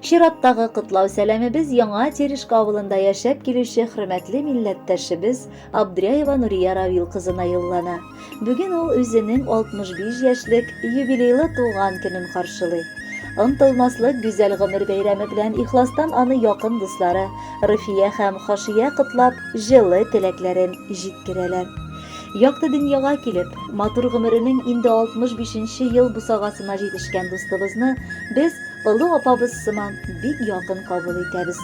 Чираттагы котлау сәламебез Яңа Терешка авылында яшәп килүче хөрмәтле милләттәшебез Абдряева Нурия Равил кызына юллана. Бүген ул үзенең 65 яшьлек юбилейлы туган көнен каршылый. Онтылмаслык гүзәл гомер бәйрәме белән ихластан аны якын дуслары Руфия һәм Хашия котлап, җылы теләкләрен җиткерәләр. Якты дөньяга килеп, матур гомеренең инде 65 нче ел бусагасына җитешкән дустыбызны без олы апабыз сыман бик якын кабул итәбез.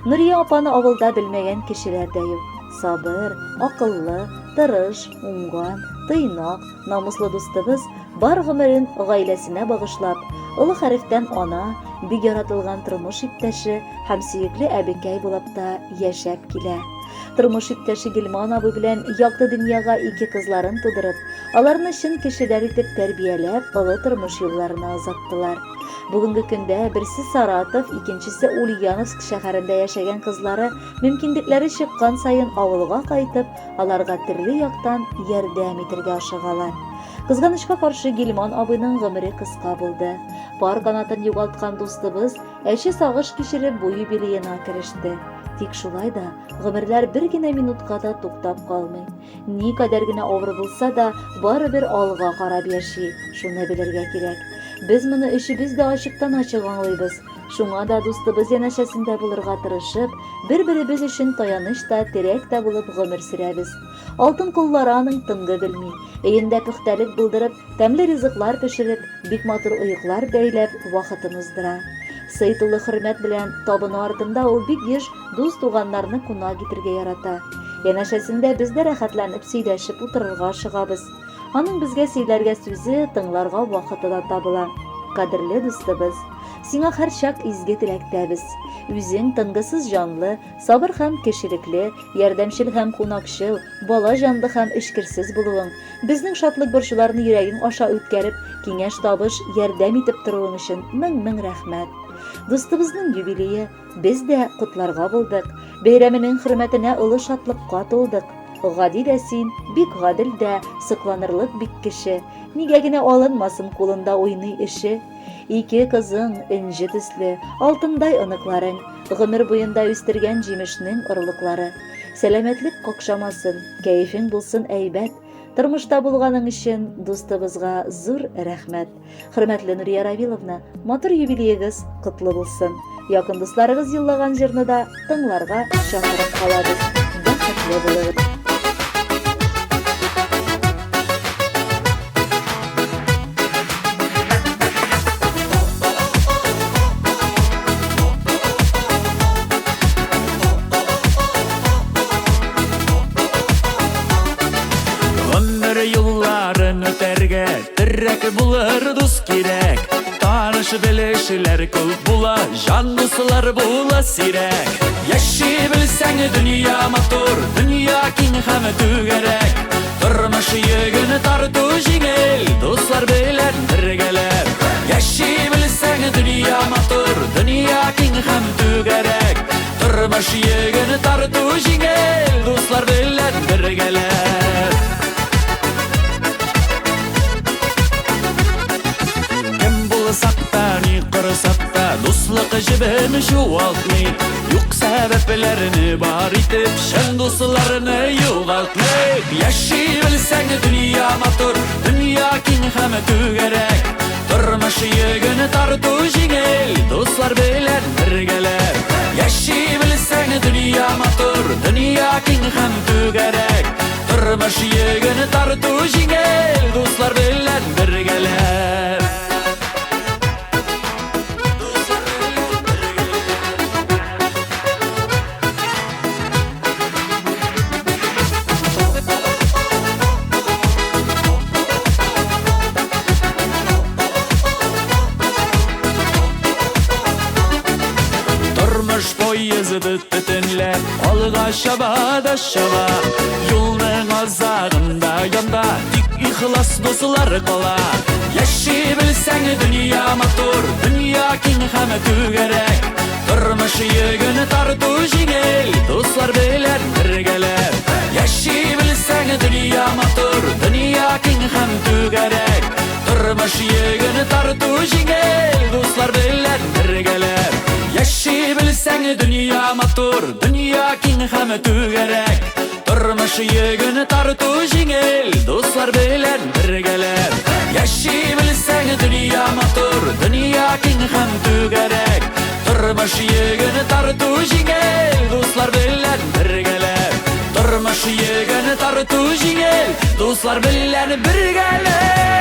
Нурия апаны авылда белмәгән кешеләр дә юк. Сабыр, акыллы, тырыш, уңган, тыйнак, намуслы дустыбыз бар гомерен гаиләсенә багышлап, олы хәрефтән ана, бик яратылган тормыш иптәше һәм сөекле әбекәй булып та яшәп килә. Тормыш иптәше Гилман абый белән якты дөньяга ике кызларын тудырып, аларны чын кешеләр итеп тәрбияләп, олы тормыш юлларына озаттылар. Бүгенге көндә берсе Саратов, икенчесе Ульяновск шәһәрендә яшәгән кызлары мөмкинлекләре чыккан саен авылга кайтып, аларга төрле яктан ярдәм итергә ашыгалар. Кызганычка каршы, Гилман абыйның гомере кыска булды. Пар канатын югалткан дустыбыз әче сагыш кичереп бу юбилеена кереште. Тик шулай да гомерләр бер генә минутка да туктап калмый. Никадәр генә авыр булса да, барыбер алга карап яши, шуны белергә кирәк. Без моны өчебез дә ачыктан-ачык аңлыйбыз. Шуңа да дустыбыз янәшәсендә булырга тырышып, бер-беребез өчен таяныч та, терәк тә булып гомер сөрәбез. Алтын куллары аның тынгы белми. Өендә пөхтәлек булдырып, тәмле ризыклар пешереп, Бик матур оеклар бәйләп, вакытын уздыра. Сый тулы хөрмәт белән табыны артында ул бик еш дус-туганнарны кунак итергә ярата. Янәшәсендә без дә рәхәтләнеп сөйләшеп утырырга ашыгабыз. Аның безгә сөйләргә сүзе, тыңларга вакыты да табыла. Кадерле дустыбыз, сиңа һәрчак изге теләктәбез. Үзең тынгысыз җанлы, сабыр һәм кешелекле, ярдәмчел һәм кунакчыл, бала җанлы һәм эчкерсез булуың, Безнең шатлык-борчуларны йөрәгең аша үткәреп, киңәш-табыш, ярдәм итеп торуың өчен мең-мең рәхмәт. Дустыбызның юбилее, без дә котларга булдык. Бәйрәменең хөрмәтенә олы шатлыкка тулдык. Гади дә син, бик гадел дә, сокланырлык бик кеше. Нигә генә алынмасын кулында уйный эше. Ике кызың, энҗе төсле, алтындай оныкларың, гомер буенда үстергән җимешнең орлыклары. Сәламәтлек какшамасын, кәефең булсын әйбәт. Тормышта булганың өчен дустыбызга зур рәхмәт. Хөрмәтле Нурия Равиловна, матур юбилеегыз котлы булсын. Якын дусларыгыз юллаган җырны да тыңларга чакырып калабыз. Бәхетле булыгыз. Гомер юлларын үтәргә терәк булыр дус кирәк. Таныш белешләр күп була, җан дуслар була сирәк. Яши белсәң, дөнья матур, дөнья киң һәм түгәрәк. Тормыш йөген тарту җиңел, дуслар белән бергәләп. Яши белсәң, дөнья матур, дөнья киң һәм түгәрәк. Тормыш йөген тарту җиңел, дуслар белән бергәләп. Кем булсак та, ни корсак та, дуслык җебен чуалтмыйк. Юк сәбәпләрне бар итеп, чын дусларны югалтмыйк. Яши белсәң, дөнья матур, дөнья киң һәм түгәрәк. Тормыш йөген тарту җиңел, дуслар белән бергәләп. Яши белсәң, дөнья матур, дөнья киң һәм түгәрәк. Тормыш йөген тарту җиңел, дуслар белән бергәләп. Тормыш поезды төтенләп алга чаба да чаба. Юлның азагында янда тик ихлас дуслар кала. Яши белсәң, дөнья матур, дөнья киң һәм түгәрәк. Тормыш йөген тарту җиңел, дуслар белән бергәләп. Яши белсәң, дөнья матур, дөнья киң һәм түгәрәк. Тормыш йөген тарту җиңел, дуслар белән бергәләп. Яши белсәң, дөнья матур, дөнья киң һәм түгәрәк. Тормыш йөген тарту җиңел, дуслар белән бергәләп. Яши белсәң, дөнья матур, дөнья киң һәм түгәрәк. Тормыш йөген тарту җиңел, дуслар белән бергәләп. Тормыш йөген тарту җиңел, дуслар белән бергәләп.